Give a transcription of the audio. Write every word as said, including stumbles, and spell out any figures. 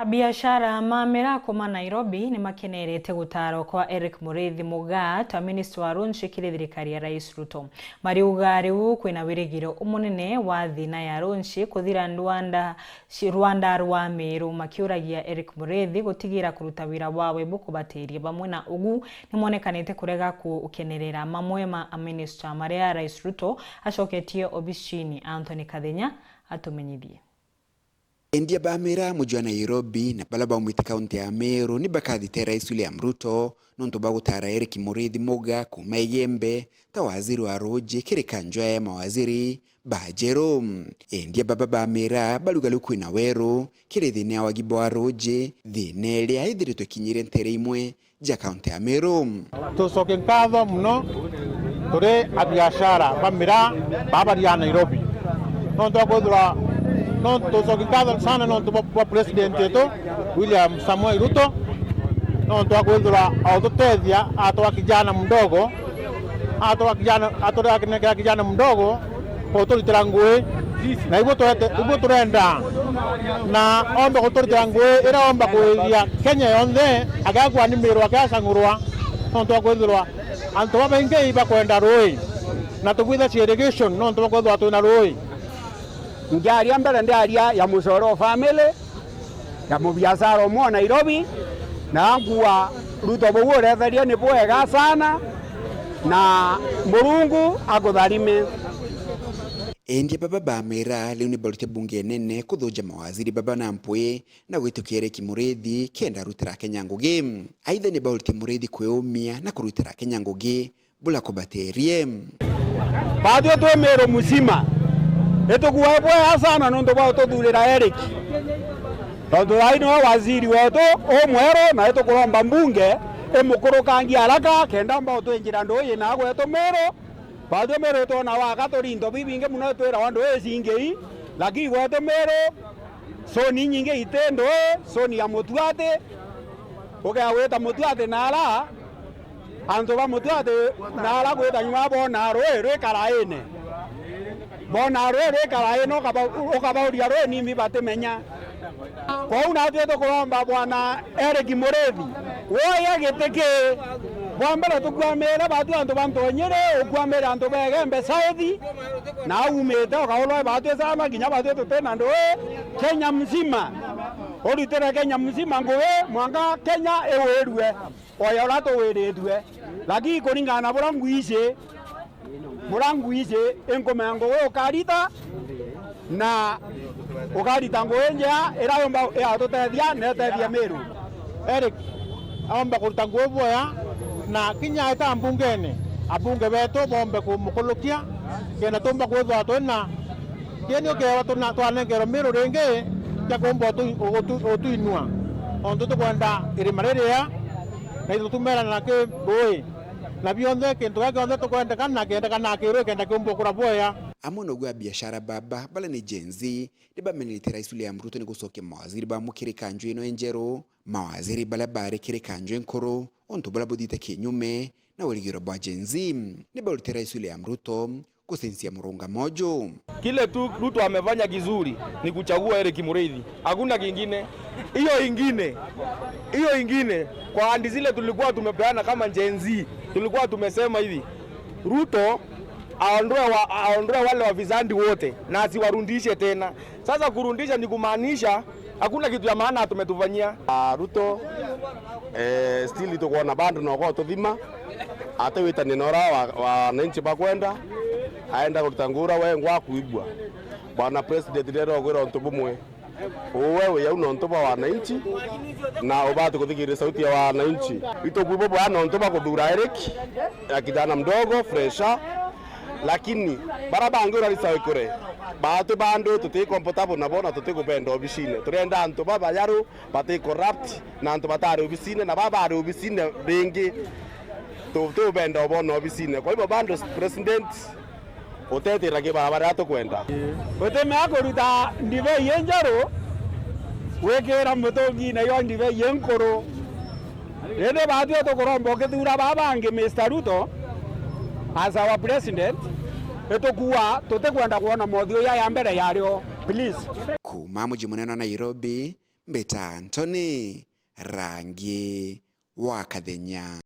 Abiashara ma miraa kuuma Nairobi ni makenerete gutaarwa kwa Eric Muriithi Mugaa ta minista wa runchi kiri thirikari ya Rais Ruto. Mariuga riu kwina wirigiro umunene wa thiina ya runchi kuthira ndwanda ci-, rwanda rwa Meru, makiuragia Eric Muriithi gutigira kuruta wira wawe bukubatiria. Bamwe na ugu, ni monekanite kurega kukenerera mamwe ma aminista maria Rais Ruto acoketie obicini. Anthony Kathenya atumenyithie. Endia ba miraa muji wa Nairobi na baria baumite kaunti ya Meru ni bakathite Rais William Ruto nontu bwa gutaara Eric Muriithi Mugaa kuuma Igembe ta waziri wa ruuji kiri kanjwa ya mawaziri ba Jeru. Endia baba ba miraa bariuga riu kwina weru kiri thiina ya wagi bwa ruuji, thiina iria ithiritwe ikinyire ntere imwe ja kaunti ya Meru. Tucoke nkatho mono turi abiashara ba miraa baba bari a Nairobi. Nontu bwa kwithirwa, no tucoke nkatho sana nontu bwa, bwa president wetu William Samoei Ruto, nontu bwa kwithirwa aututethia, atwa kijana mdogo, atwa kijana, atwa kijana mdogo, guturitira ngui, na ibu twete-, ibu turenda, na ombe guturitira ngui iria omba kuithia Kenya yonthe, agakua ni Meru akiacang'urwa, nontu bwa kwithirwa antu babaingi ibakwenda ruui, na tubwitha irrigation, nontu bwa kwithirwa twina ruui. Ngiaria mbere, ndiaria ya mucoro family, ya mubiashara umwe o Nairobi, na ankuwa Ruto buu uretheria ni bwega sana, na Murungu akutharime. Endia baba ba miraa riu ni barute bunge nene kuthuja mawaziri baba na mpwi na gwitukia Eric Muriithi kenda arutira Kenya ngugi. Aitha ni barute Muriithi kwiumia na kurutira Kenya ngugi bula kubaterie. Batwi twi Meru mzima, itukua bwega sana nontu bwa ututhurira Eric. Tontu thaai niwe waziri wetu umweru, na itukuromba mbunge imukurukangie haraka kenda amba utwinjira ndui na gwetu Meru. Batwi Meru itwona waka turi into bibingi mono itwirawa ndui cingi, lakini gwetu Meru soni inyingi iti ndui, soni ya mutuati, ukea gwita mutuati nara, antu ba mutuati nara gwita nyuma bona rui rwi karaine. Bona rui rwi karaine, ukaba-, ukabauria rui nimi batimenya. Kwou natwi tukuromba Bwana Eric Muriithi, woya giti ki, bwa mbere tukwamire batwi antu ba Ntonyiri, ukwamire antu ba Igembe South, na aumite ukaulwa batwi sana, kinya batwi tutina ndui, Kenya mzima. Urutire Kenya mzima ngugi, mwanka Kenya iwirue. Oya uria tuwiritue, lakini kuringana na buria ngui ici, buria ngui ici inkumenya ngugi ukarita, na ukarita ngugi njega iria yumba igatutethia na itethia Meru. Eric aumba kuruta ngugi bwega, na kinya aita mbungene, abunge betu bombe kumukulukia, kenda tumba kwithirwa twina kieni ukewa tuna-, twanengerwa Meru ringi kia kumba utu-, utu-, utuinua. Ontu tukwenda irima riria, na itutumera na ki rui, na bionthe kintu kiria kionthe tukwendekana kiendekana kirui kenda kiumba ukura bwega. Amwe noguo abiashara baba baria ni Gen Z ni bamenerete Rais William Ruto ni gucokia mawaziri bamwe kiri kanju ino injeru, mawaziri baria bari kiri kanju inkuru, untu buria buthiite kinyume na wirigiro bwa Gen Z. Ni barutite Rais William Ruto gucenjia murungamo uju. Kile tu Ruto amefanya kizuri ni kuchagua Eric Muriithi. Hakuna kingine. Hiyo ingine, hiyo ingine, kwa ahadi zile tulikuwa tumepeana kama Gen Z, tulikuwa tumesema hivi, Ruto aondoe wa-, aondoe wale wafisadi wote na asiwarudishe tena. Sasa kurudisha ni kumaanisha hakuna kitu ya maana tumetufanyia. Ah, Ruto, eh, still tukwona bado na uko tuthima. Ate witanie na uria wa, wananchi bakwenda, aenda kuruta ngugi uria wengwa kwigua. Bwana President, ndenda ukwira untu bumwe. Uwe wi au nontu bwa wananchi, na ubati kuthikiriria sauti ya wananchi. Itukwibwa bwa nontu bwa kuthura Eric, ya kijana mdogo, fresha, lakini bara bangi ura recycle, batu bandu tuti comfortable nabo na tuti kubenda obisine. Turenda antu babayaru, bati corrupt, na antu batari obisine, na baba bari obisine ringi, tu-, tubenda obona obisine. Kwa hivyo bado president, utetira kibaba riria tukwenda. Utimea kuruta ndibei injeru, gwikira mutungine yo ndibei inkuru. Indi batwi tukuromba ukithura baba bangi, Mister Ruto, as our president, itukua tutikwenda kwona mothiu ya, ya mbere yario, please. Kuuma muji munene wa Nairobi, mbita Anthony Rangi wa Kathenya.